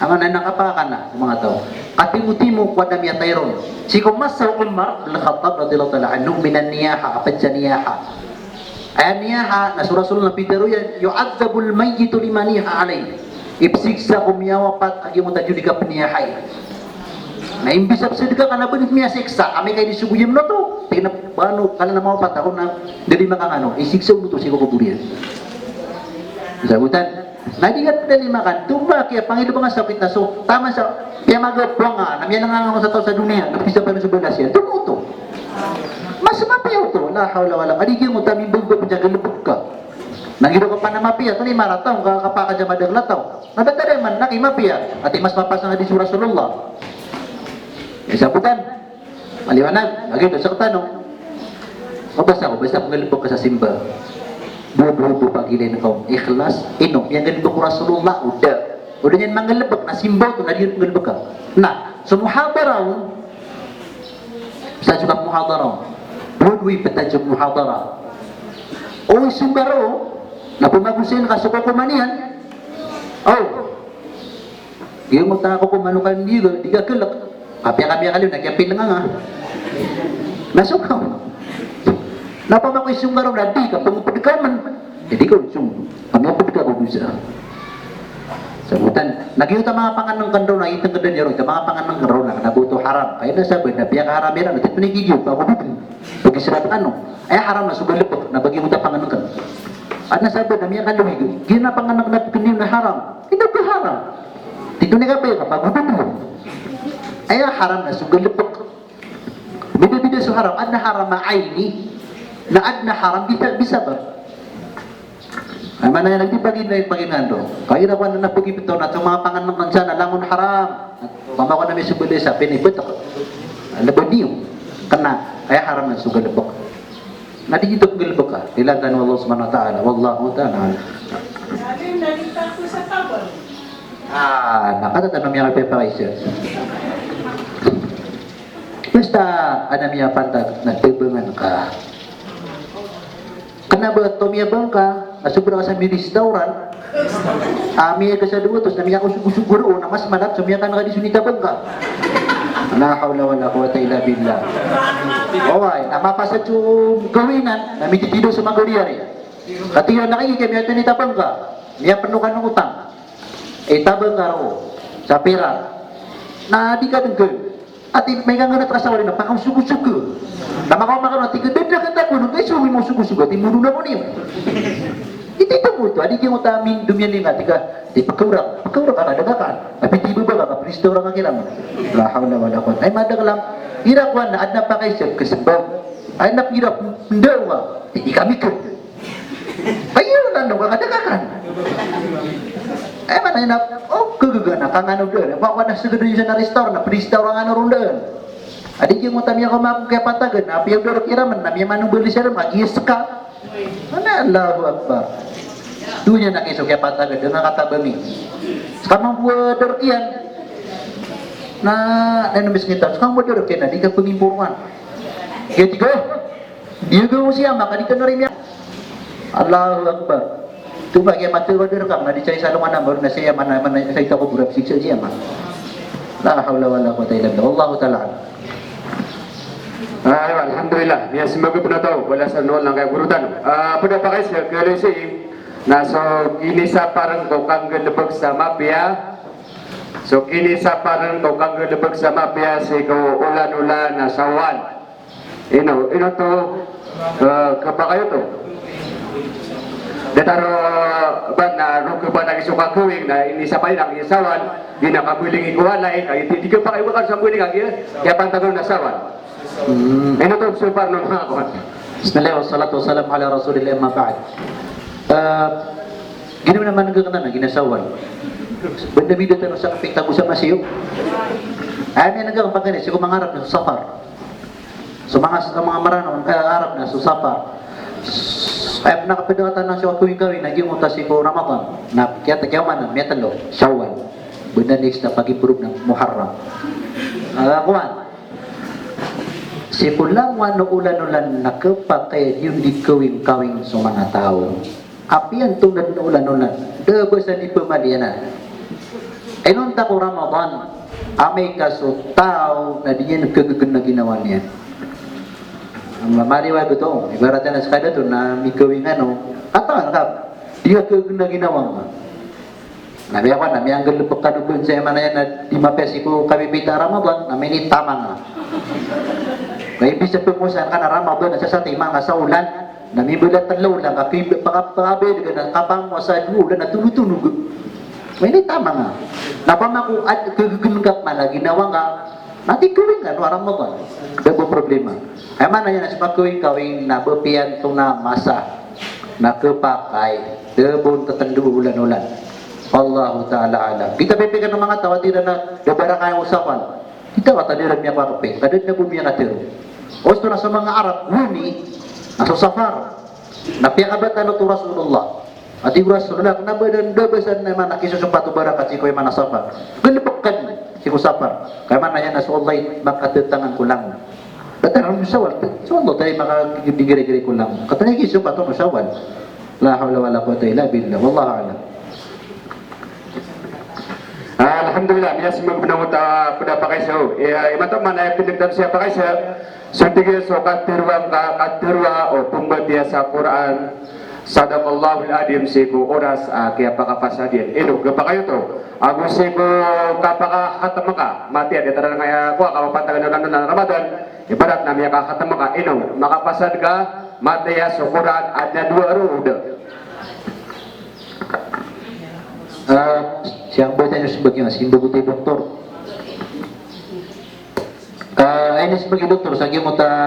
Aman na kapakana, manga taw. Katimotimo ko adn a miyatay ron. Sii ko masa o Umar bin Khattab radhiyallahu ta'ala anhu, minan niyaha, a pd sa niyaha. Aya niyaha, na so Rasulullah na pitharo iyan, "Yu'adhdhabul mayyitu lima niha alayh." Ipsiksa ko miyawapat, a giyoto a di kapniyahai. Na imbis a pzadka ka na ba di miyasiksa, amay ka di sogo iyan oto. Tig iyan a ba ano, kala na mawapat ako na di makangano, isiksa oto sii ko kobor iyan. Sabotan. Na di ka pd a di makan, tumba kiya pangilbng a sakit na so, taman sa, piyamagapwang a, na miyanangangako sa taw sa doniya, na pisa pa rin so balas iyan. Tumba oto. Mas mapiya oto, la hawla wala, a di giyoto a mimbgb a pngalbk ka. Na giyoto ka pn a mapiya, oto na marata, ka kapakadjamad a lataw. Na datar iyan man, na ki mapiya, ati mas mapasang a di so Rasulullah. Sabotan. Maliwanag, lagid o sktano. Mabasa ko, basta pnggalbk ka sa simba. Bo, bo, bo, pagilay ngka on. Ikhlas, ino, miyanggalbk o Rasulullah, o da. O da niyan manggalbk, na simba oto, na di pnggalbk ka. Na, so muhadara on, sa so muhadara on. Bo, bo, i ptad so muhadara. O, isong ka ron, na pmagosayn ka so kokoman iyan. O. Giyoto a kokoman o kan di ka, di ka klk. Apiya ka miyakaliyo na kiyapilngan nga. Na so ka. Na opama ko isong ka ron na di ka pngpd ka man. Di ka onsong. Ka miyapd ka ko dosa. Sabotan. Na giyoto a manga pangnngkn ron na itngkdan iyan ron. Giyoto a manga pangnngkn ron na kna bo oto haram. Ka aya sabap na piyakaharam iran na titnigi giyoto. Pagobod. Pagizrat ano. Aya haram na so galbk na ba giyoto a pangnngkn. Adn a sabap na miyakaliyo. Giyoto a pangnngkn na pkn iyan na haram. Ino ka haram? Titho ni ka ba, kapagobod. Aya haram na so galbk. Bida-bida so haram, adn a haram a aini, na adn a haram bisa, bisa ba? Ay, mana iyan, di pagin-, paginando. Kagira ko na pagibto na so manga pangnngkn sa na langon haram. Pamako na misobalisa, pinibtk. Lbad iyo. Kna, aya haram na so galbk. Na di giyoto pnggalbk ka. Dilantan o Allah subhanahu wa ta'ala. Wallahu ta'ala a'lam. Alim, nalita ko sa tabang. Ah, na katatano miyakapipakaisa. Basta, adn a miyapantag na tabangan ka. Kna ba oto miyabang ka, na sobra ka sa restaurant. Ah, miyaka sa dowa ratos, na miyakasogosogo ron, na mas malat so miyakan ka di so nitabang ka. La hawla wala quwwata illa billah. Oway, na mapasad so kawinan, na mititido so magoriyari. Katii na kagiya miyakan nitabang ka, miyapno ka o otang. Itabang ka ron sa pira. Na di ka dngkn. Ati, may ka ngana ta ka sa wali na pakaosogosogo. Na makaoma ka na, tig ka, "Dada ka ta ko, no, kay so mi mosogosogo, ati, mono na ko niyo." Iti ito mo ito, adi giyoto a mindomiyan iyan, ati ka, ati, pakaorak, pakaorak ka, dagakan. Ati, tibo ba ka, kapristo orang ka kiran. La hawla wala quwwata. Ay, madakl a, ira kowan na, adn a pakaisa, kasmbag. Ay, na pira, ndaw ka, ati, di kami ka. Ayo, nano ka kadakakan. Ay, mana ina, o, kagaga na, kangano dn. Apa ko na sagad sa restaurant, na restaurant ngano ron dn. Adi giyoto a miyakaoma ko kiyapatagn, na apiya o dark iran man, na miyamano bali siran, magiyas ka. Mana, Allahu Akbar. Doniya na kiso kiyapatagn, dn a katabangi. Ska mambo a dark iyan. Na, na ino miskita, ska mambo a dark iyan, na di ka pangimporwan. Kaya tiga, Di ka gawsi ama ka di tano rimia. Allahu Akbar. Tuba kiya mati ba di rekam na di cai salongan a mbaru na siya mana mana sa ita ko burap siksa siya ma. La hawla wala quwwata illa billah. Wallahu ta'ala a'lam. Ah, alhamdulillah. Niya simaga pnataw wala sa nol nang kaya guru tano. Ah, pada pakai sa kalisi na so kinisaparan ko kanggalebek sa mapiya. So kinisaparan ko kanggalebek sa mapiya sii ko olan-olan a Shawwal. Ino, ino to, eh, kepakay oto. Datar, eh, ba na ro kepatag so kakawing na inisapay na kiya Shawwal, di na kabeling i kowalay, kay di, di kepakay ko kan sa beling a kiya, kiya pantagon na Shawwal. Hmm. Ino to so parno manga kowan. Bismillah, wassalatu wassalamu ala Rasulillah, amma ba'd. Eh, giyoto na maneg a kena na giya Shawwal. Benda bida tano sa kapitago sa masiyo. Ay, maneg a kena pagani, sii ko manga Arab na Safar. So manga, so manga Maranaw, eh, Arab na so Safar. Ay, na kapidakatan na so kakawing-kawing na giyoto sii ko Ramadan. Na kiya, kiya mana, miyatelo, Shawwal. Benda next na pag-improve na Muharram. Ah, kowan. Sii ko langowan o olan-olan na kepakay iyan di kawing-kawing so manga taw. Apiya antonaa dn a olan-olan, da ba san ipamaliyanan. Inonta ko Ramadan, amay ka so taw na di niyan kagagn a ginawa niyan. Maliwag oto, ibarat iyan a ska dato na migawing ano, katawan ka, di ka kagagn a ginawa nga. Na miyakowa, na miyanggalbk ka dn sa aya maana niyan na di mapiya sii ko kapipita a Ramadan, na minitama nga. Na imbis a pmosan ka na Ramadan, na sasatiman ka sa olan, na mimbala tlo olan ka, ki-, paka-, pakabayad ka na kapamowasa dowa olan na tonotonog. Minitama nga. Na opama ko ad-, kagagn ka pman a ginawa nga, na tig ka wingka no a Ramadan. Da bo problema. Aya maana niyan na so pagkawingkawing na ba piya antonaa a masa na khapakay, da bo on tatndo a olan-olan. Wallahu ta'ala a'lam. Kita pipikir o manga taw a tig iran a da barakah aya osapan. Kita wata di iran miyakakapik, ka da dn a bo miyakatharo. Osto na so manga Arab, gowani, na so Safar na piyakabatal oto o Rasulullah. A tig o Rasulullah, kna ba dn da ba san aya maana kisosompat o barakah sii ko aya maana Safar. Galbkn sii ko Safar. Ka aya maana niyan na so Allah i makatatangan ko langon. Datar o Shawwal, so Allah i makagigirigiri ko langon. Katii na kisosompat o Shawwal. La hawla wala quwwata illa billah. Wallahu a'lam. Alhamdulillah, miyasmbag bnar oto a pd a pakaiza. Iya, imanto man aya pindgtan sa pakaiza. So tig iyan so katharoa ngka, katharoa o pmbatiya sa Qur'an. Sadaqallahul adhim sii ko oras a kiyapakapasad iyan. Ino, khapakay oto. Ago sii ko kapakakhatm ka, matiya di tara ngka aya kowa kapapantagan o olan-olan a Ramadan. Ibarat na miyakakhatm ka, ino, makapasad ka, matiya so Qur'an, adn a dowa roo o da. Ah, siyang batiya niyo smbag iyan, sii ko batiya o doktor. Ah, aya inismbag o doktor sa giyangkoto a,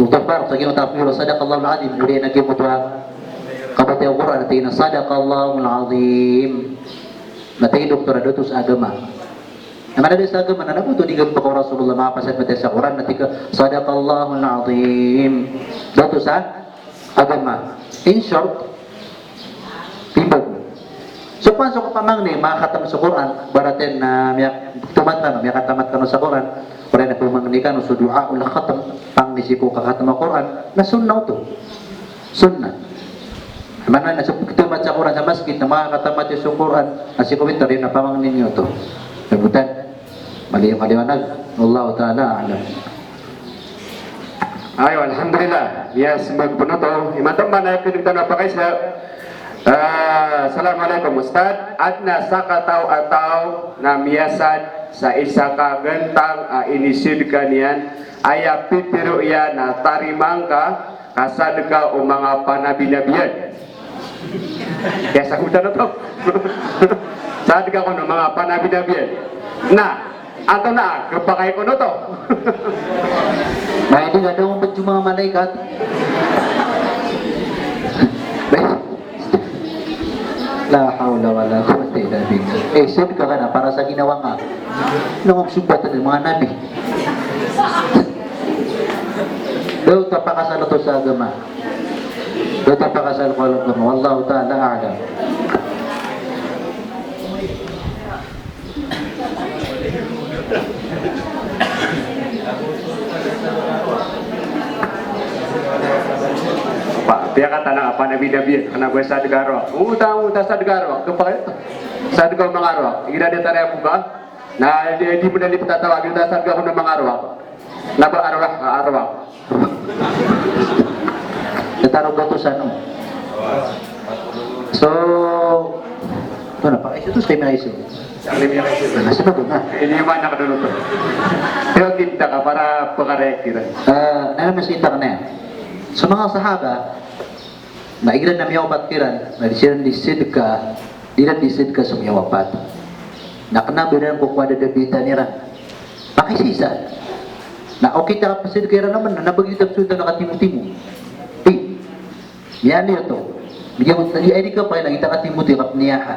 Doktor Farouk, sa giyangkoto a piyoro, sadaqallahul adhim, odi na giyangkoto a kabatiya o Qur'an, na tig iyan a sadaqallahul adhim. Na tig o doktor a da oto sa agama. Na kna da sa agama, na ino bo oto di gambaka o Rasulullah makapasad matiya sa Qur'an, na tig ka, sadaqallahul adhim. Da oto sa agama. In short, pimbag. So pman so kapamangni, makakhatm so Qur'an, ibarat iyan na miyak-, tamat kano, miyakatamat kano sa Qur'an, oriyan na pamangni kano so du'aul khatm, pangni sii ko kakhatm o Qur'an, na sunnah oto. Sunnah. Maana na so pagtamat sa Qur'an sa masgit, na makakatamat iyo so Qur'an, na sii ko witr, na pamangni niyo oto. Sabotan. Maliyo, maliwanag. Wallahu ta'ala a'lam. Ayo, alhamdulillah. Miyasmbag pn oto. Imanto man aya pindgtan a pakaiza. Ah, assalamualaikum, Ustadh. Adn a sakataw a taw na miyasad sa isa ka gantang a inisadka niyan, aya pitharo iyan na tarimaan ka, ka sadka o manga panabi-nabiyan. Kaya sagotan oto. Sadka kon o manga panabi-nabiyan. Na, antonaa a khapakay kon oto? Na, ino, da on pd so manga malaikat. La hawla wala quwwata illa billah. Eh, sadka ka na para sa ginawa nga. Ino nga sompat o manga nabi? Da oto a pakasal oto sa agama. Da oto a pakasal ko agama. Wallahu ta'ala a'lam. Pa, piyakatana a panabi-nabiyan, kna ba sadka a rowak. Oto, oto a sadka a rowak, khapakay oto. Sadka o manga arwah. Igira di tariya buka, na di, di mo na lipta tawa, igira sadka kon o manga arwah. Na ba arwah, arwah. Tataroga oto sa ano. So, ito na, pakaiza oto sa kami na iso. Sa kami na iso. Na, sino ba na? Ini yung anak dulu to. Pero kita ka para pagkarek kita. Ah, na, mas kita ka na. So, manga sahaba, na igira na miyawapat kiran, na di siran di sidka, di ran di sidka so miyawapat. Na kna ba iran ko kowa da dabitan iran. Pakisisa. Na okit a kapasidka iran naman, na nabagi ta psonta na katimo-timo. Di. Miyaliyo to. Bigyan mo, di, ay di ka pa, na kita katimo-timo, kapniyaha.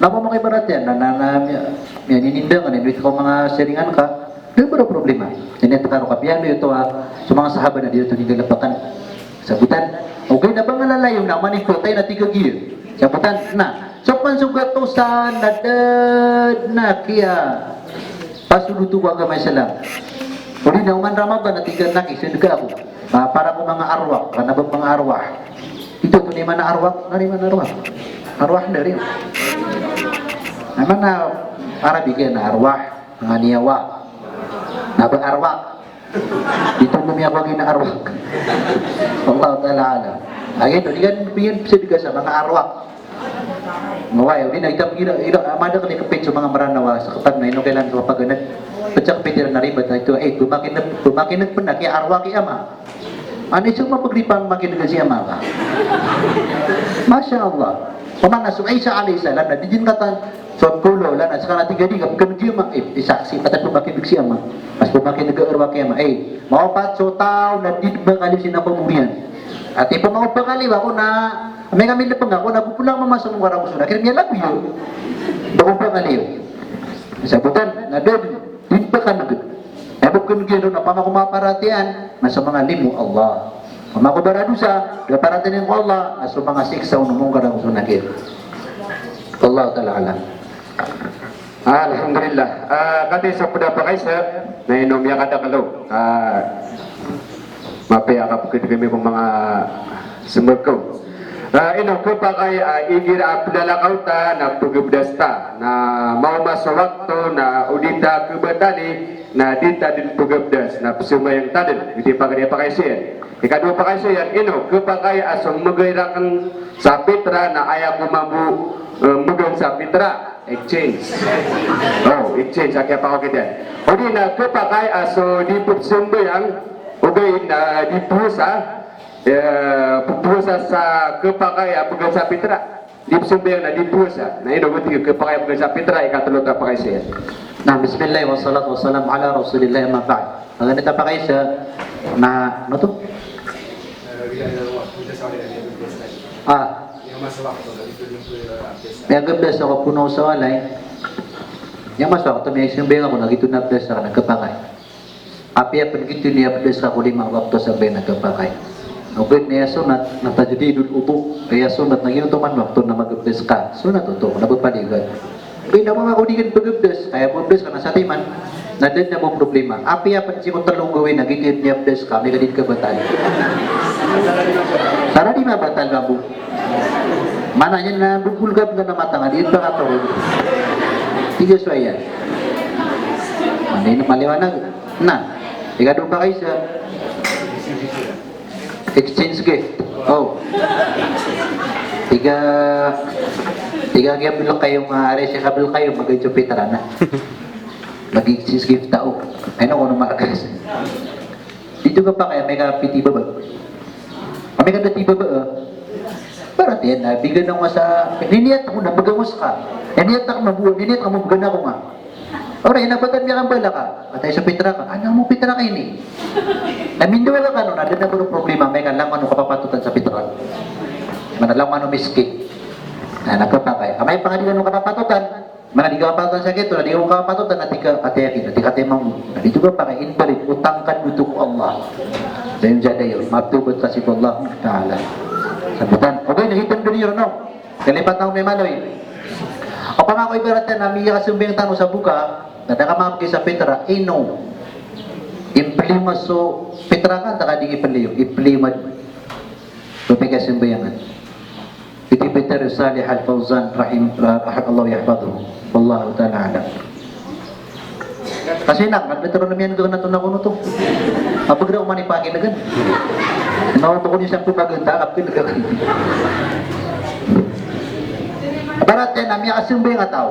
Na opama ka ibarat iyan, na, na, na, miya-, miyaninindangan, inwit ka o manga siringan ka, da ba ron problema. Inwit ka ron ka, miyaliyo to, ah, so manga sahaba na di oto nigalapakan. Sabotan. Ogaid na ba nga lalayon na manipotay na tig a giya. Sabotan, na. So pman so gatosan na da dn a kiyapasodoto ko agama Islam. Odi na oman Ramadan na tig a na kisidka ako. Ah, para ko manga arwah, kna ba manga arwah. Ito, ito na i maana arwah, na i maana arwah. Arwah na rin. Na i maana Arabic iyan na arwah, na niyawa. Na ba arwah. Ito na miyawa gina arwah. Wallahu ta'ala alam. Lagid o, di kan, di kan bisa di ka sa manga arwah. Mawaya, di na itam gina, ila, madakl i kapit so manga Mranaw a, sa kapag na ino kailan so kapaganad. Pecak pitir na ribat na ito, eh, pemakineg, pemakineg pena ki arwah ki ama. Ano iso mapagripan makineg si ama ka? Masha Allah. Pamana so Isa alayhis salam na di din katan, so kulo, lana, sa kana tiga di ka, bukan di ama, eh, isaksi, pata pemakineg si ama. Mas pemakineg arwah ki ama, eh, mawapat so taw na di ba kali sina pamurian. Ati pamawapa kali ba ko na, may kami lepeng ako na, bukulang mama sa mukha ko suna. Kaya miyalago yun. Ba ko pa kali yun. Sabutan, na dun, di ba ka nagad. Aya bo kn giyangkoto na pamako maparatiyayaan na so manga limo o Allah. Pamako baradosa, da paratiyayaan ko Allah, na so manga siksa o Mungkar ago so Nakir. Wallahu ta'ala alam. Alhamdulillah. Ah, katii sa pd a pakaisa, na ino miyakadakl o. Ah, mapiya a kapkd kami ko manga smrkaw. Ah, ino khapakay a igira a plalakaw ta na pgabdas ta, na maoma so wakto na o di ta khabatali, na di ta dn pgabdas, na pzambayang ta dn. Giyoto i pagari a pakaisa iyan. Ikadowa a pakaisa iyan, ino khapakay a so mgay rakn sa pitra na aya ko mambo, eh, mgay sa pitra. Exchange. Oh, exchange, a kiyapakaw kitan. O di na khapakay a so di pzambayang, ogaid na di powasa, eh, powasa sa khapakay a pgay sa pitra. Di pzambayang na di powasa. Na ino goti khapakay a pgay sa pitra, ikatlo a pakaisa iyan. Na, bismillah, wassalatu wassalamu ala rasulillah, amma ba'd. Maganit a pakaisa na, ano to? Ah. Miyagabdas ako poon sa walay. Miyamaso ako, miyazambayang ako, na giyoto na abdas akn na khapakay. Apiya pn giyoto i abdas ka ko lima wakto, sambayang na khapakay. Ogaid na aya sunnat na tajdidul wudu. Aya sunnat na giyoto man wakto na magabdas ka. Sunnat oto, na ba paliyogat. Ogaid na ba ko di ka pagabdas, aya pagabdas ka na satiman, na da dn a bo problema. Apiya pn sii ko tlo gawii na giyoto i abdas ka, amay ka di ka batal. Sa da di mabatal mambo. Maana niyan na bubulgam ka na mata nga di pakatorog. Tig a so aya. Maana niyan maliwanag. Na, ikadowa a pakaisa. Exchange gift. Oh. Tig a, tig a Abul Qayyum, ah, ari si Abul Qayyum, magay so pitra na. Mag-exchange gift tao. Ino ko no markas. Di oto khapakay amay ka piti baba. Amay ka da ti baba, eh. Paratiyayaan na, bigan ako nga sa, niniyat ako na bgan ako ska. Niniyat ako na bo, niniyat ako na bgan ako nga. Ora, ino ba tano miyakambala ka? Kataya so pitra ka. Ano mo pitra ka ini? Na mindowa ka kano, na da dn a bo problema, amay ka langon o kapapatotan sa pitra. Maana langon o miskin. Na, na khapakay. Amay pangadilan o kapapatotan, maana di ka kapapatotan sa giyoto, na di ka kapapatotan, na di ka kataya ki, na di ka kataya mambo. Na di oto khapakay, invalid, utang ka oto ko Allah. Dayon sa dayon, maptobat ka sii ko Allah Ta'ala. Sabotan. Ogaid na giyoto dn iyan, no? Kalipat na o mimanoy. Opama ko ibarat iyan na miyakasambayang tano sa boka, na da ka mabgi sa pitra, ino. Impliyo man so pitra ka, antaa ka di impliyo, impliyo man. Oto i kasambayangan. Iti pitra Salih Al-Fawzan, rahim-, rahimahullah, yahfadhuhu. Wallahu ta'ala alam. Kasi na, nagdetero na miyan gagana to na kono to. Apag raw mani pagi na gan. Na oto ko ni sa pumaganda, apag na gan. Ibarat iyan na miyakasambayang a taw.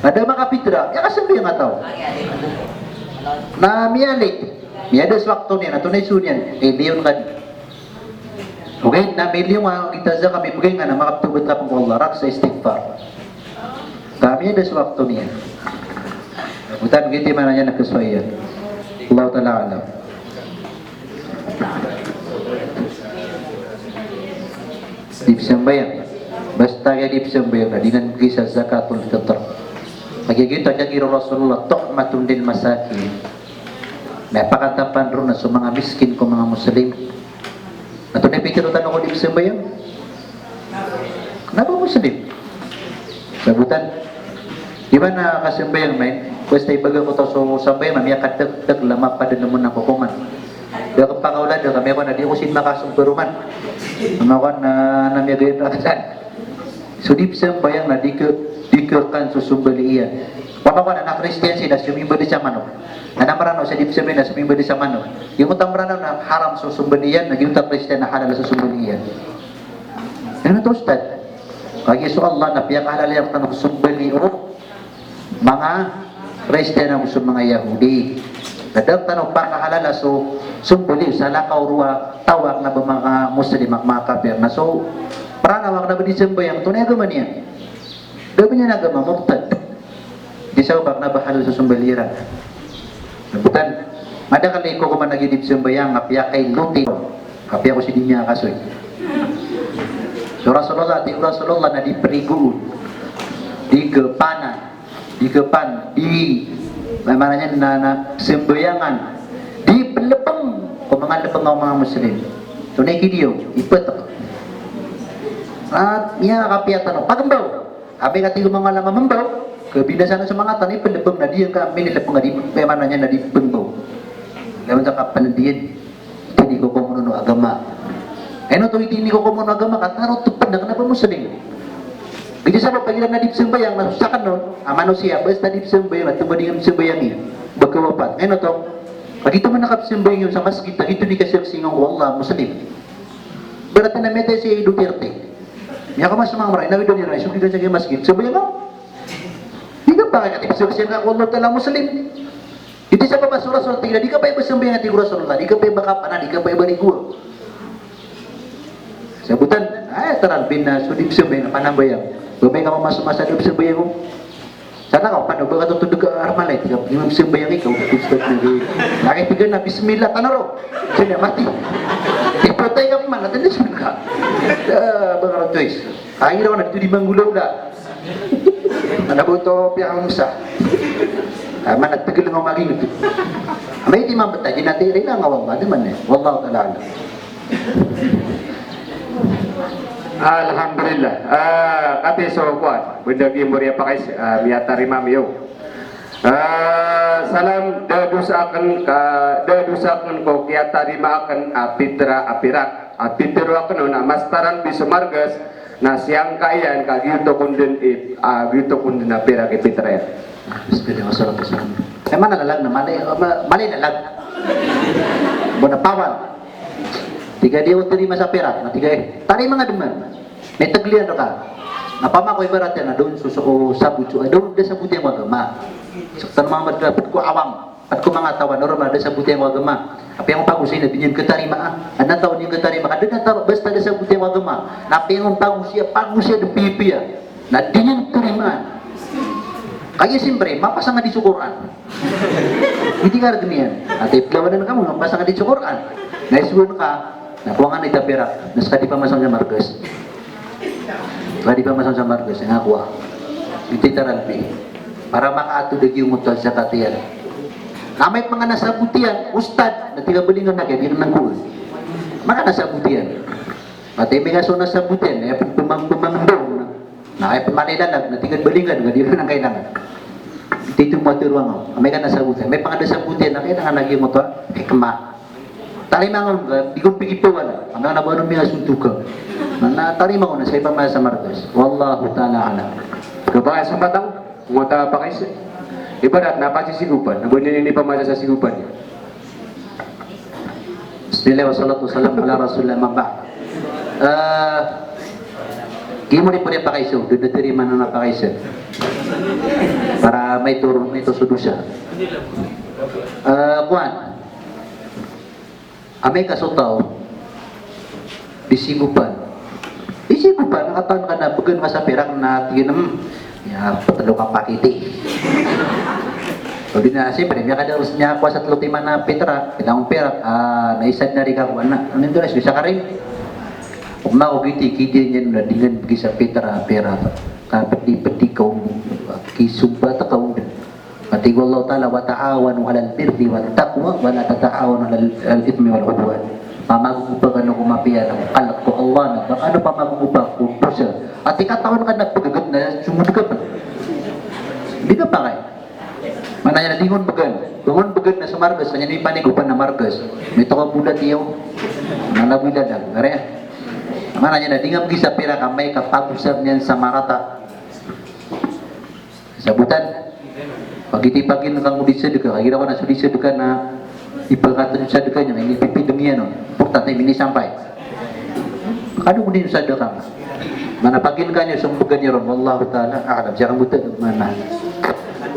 Na da makapitra, miyakasambayang a taw. Na miyalik, miyada so wakto niyan, na tonaa i so niyan, eh, liyon ka di. Ogaid na miliyo nga gita zaka mibgay nga na makaptobat ka pn ko Allah, raksa istighfar. Kami da so wakto niyan. Butan giyoto i maana niyan na kasoy iyan. Allahu ta'ala alam. Di pzambayang. Basta ka di pzambayang na di nan bgi sa zakatul fitr. Lagid o tig o Rasulullah, tu'matun lil masakin. Na pakatapan ron na so manga miskin ko manga Muslim. Antonaa i pitharo tano ko di pzambayang? Na ba Muslim? Sabotan. Di ba na kasambayang, main? Basta ibaga ko taw so sambayang na miyakadagdag, lama pa dn naman a kokoman. Da kepakaolad kami ako na di ko sin makasong peruman. Ano ko na, na miyagayan rasan. So di psambayang na di ke, di ke kan so sombali iyan. Wala ko na, na Kristiyan sii na somimbali sa manok. Na, na Meranaw sa di psambayang na somimbali sa manok. Giyoto a Meranaw na haram so sombali iyan, na giyoto a Kristiyan na halal so sombali iyan. Ano to, Ustad? Kagiya so Allah na piyakahalal iyan tano so sombali o manga Kristiyan ago so manga Yahudi. Na da tano pakahalala so sombali, salakaw roo a taw a kena ba manga Muslim, a manga kapir. Na so Meranaw a kena ba di sambayang, antonaa i agama niyan? Da a ba niyan agama, murtad. Di sabap a kena ba halal so sombali iran. Sabotan, madakl i kokoman a giya di psambayang, a piyakailoti, a piyakosidi niyan kasoy. So Rasulullah, tig o Rasulullah na di prigoon, di kepanan, di kepan, di, maana niyan na, na sambayangan, di pelepeng ko manga lepeng o manga Muslim. So na ikidiyo, ipetek. At niya kapiya tano, pagembaw. Amay ka tig o manga ulama mambaw, kebinasaan so manga taw na ipelepeng na di iyan ka, minilepeng a di, maana niyan na di pembaw. Lawan sa kapanandiyan. Di ini kokoman o agama. Ino to di ini kokoman o agama, ka taro teped na kena ba Muslim. Giyoto sabap a igira na di psambayang, na so saken on a manosiya, basta di psambayang, na tomading a psambayang iyan, ba kawapat. Ino to, kagiya toman a kapsambayang iyan sa masgit, kagiya toman i kasaksian ko Allah, Muslim. Berarti na miyatay si Duterte. Miyakaoma so manga Meraw, inawid iran i so di ka sa masgit, sambayang ka. Di ka pakay ka di psambayang ka ko Allah Ta'ala, Muslim. Giyoto sabap a so Rasul, tig iyan a di ka pay ba sambayang, tig o Rasulullah, di ka pay ba kapanan, di ka pay ba ligoa. Sabotan, ay, taran bin na so di psambayang, panambayang. Ba amay ka mamasa-masa di psambayang o. Sana ka, paano ba ka totodeg ka armalay, tig ka, di psambayang ikaw, ustad na di. Lagi tig iyan na, bismillah, tano ron. Sina mati. Di patay ka man, natin di sina ka. Ah, ba nga ron choice. Ay, iraw na, dito di manggulaw na. Ana bo oto piyakaomsa. Ah, mana tegel nga maging ito. Amay di mambetay, di nati rin nga wala, di man eh. Wallahu ta'ala a'lam. Alhamdulillah. Ah, kati so kuwan. Benda gi moriya pakay, ah, miyatarima miyo. Ah, salam, da dosa aken ka, da dosa aken ko kiyatarima aken a pitra a pirak. A pitero aken on a mastaran bi so margas, na siyangka iyan ka giyoto kon den i, ah, giyoto kon den a pirak i pitra iyan. Bismillah, wassalatu wassalamu. Ay, mana lalag na, mali, ma-, mali lalag. Bo na pawal. Tig a di ako tarima sa pirak, na tig a, eh, tarima nga deman. May tegel iyan reka. Na pama ko ibarat iyan na doon so, so, sabot so, doon da sabot iyan ko agama. Sektan Muhammad, dapat ko awam. At ko manga taw a normal, da sabot iyan ko agama. Apiya ngka pagosay na di niyan katarimaa. Adn a taw a di niyan katarimaa, ka da na taw, basta da sabot iyan ko agama. Na apiya ngka pagosay, pagosay da pipiya. Na di niyan tarimaa. Kagiya siyempre, mapasang a di so Qur'an. Giyoto i kargn iyan. Ati pelawanan ka mo, mapasang a di so Qur'an. Na isowan ka, na kowa nga na ita pirak. Na ska di pamasang sa margas. Ska di pamasang sa margas, nga kowa. Giyoto i taralbi. Para makaatod a giyoto a zakat iyan. Na amay pn ka na sabot iyan, ustad, na tig a balingan na kaya, di rin nangkoon. Amay ka na sabot iyan. Pati amay ka so na sabot iyan, aya pn pemang-, pemangendong na. Na aya pn malilalag, na tig a balingan, nga di rin nangkailangan. Tito mo a tero angka. Amay ka na sabot iyan. Amay pn ka na sabot iyan, na kailangan a giyoto a hikmah. Tarima ngka, di ko pigipawala. Amay ka na ba ano miyasuntok ka. Na, na tarima ngka na sa ipamasa sa margas. Wallahu ta'ala a'lam. Kapakay sa matang, ngota pakay sa. Ibarat na pasisigopan, na ba niyan ini pamasa sa sigopan. Bismillah, wassalatu wassalamu ala rasulillah, amma ba'd. Eh, gimo di pwede pakay so, doon na tarimaan na pakay so. Para may turo, may to so dosa. Eh, kuwan. Amay ka so taw, di sigopan. Di sigopan, katawan ka na, began ka sa pirak na tig iyan, hmm, ya, petelo ka pakiti. O di na, siyempre, miyakada-, miyakowa sa telo timan a pitra, pitang pirak, ah, na isa na rin ka kowa na. Ano ito na, isa ka rin. Pagmaw giti, kidi niyan na dengan begi sa pitra, pirak. Kapedi-pedi ka, kisumbat ka, Tig o Allah Ta'ala, "Wa ta'awanu 'alal birri wat taqwa, wa la ta'awanu 'alal, 'alal ithmi wal 'udwan." Pamagogopa kano ko mapiya na kalk ko Allah na, ba kano pamagogopa ko dosa. Ati katawan ka na pegeged na sumod ka pa. Di ka pakay. Maana niyan na di ngka on bgan. Ba ngka on bgan na so margas, kna niyan i panigopan a margas. Mito ka bolat iyo. Mala bo i lalag. Kare. Maana niyan na di ngka bgi sa pirak amay ka pagosar niyan sa marata. Sabotan. Pagiti pagin ka ngka di sadka, kagira ko na so di sadka na ipakatod sadka niyan, inipipidng iyan on. Importante minisampay. Kado ko di sadka. Maana pagin ka niyo so mbegan iyo ron, wallahu ta'ala a'lam. Siya ka mbuta, maana.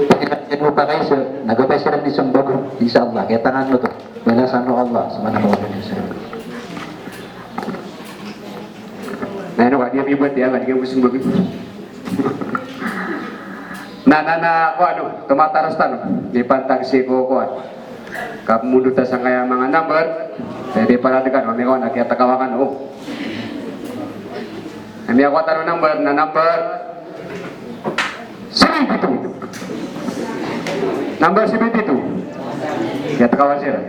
Pagin ka niyo pa kayo, so, na gabay siran di so mbegan, insha Allah. Kaya tangan mo to. Balasan o Allah subhanahu wa ta'ala. Na ino ka, di kami buat ya, di kami sumbabi. Na, na, na, ko ano, tumataras tano. Di pantag si ko, ko ano. Kapmundot a sangkaya manga number, eh, di para dekan, kami ko, na kiyatakawakan, oh. Kami ako tano number, na number, Seventy-two. Number seventy-two. Kiyatakawan siran.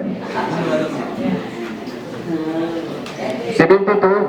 Seventy-two.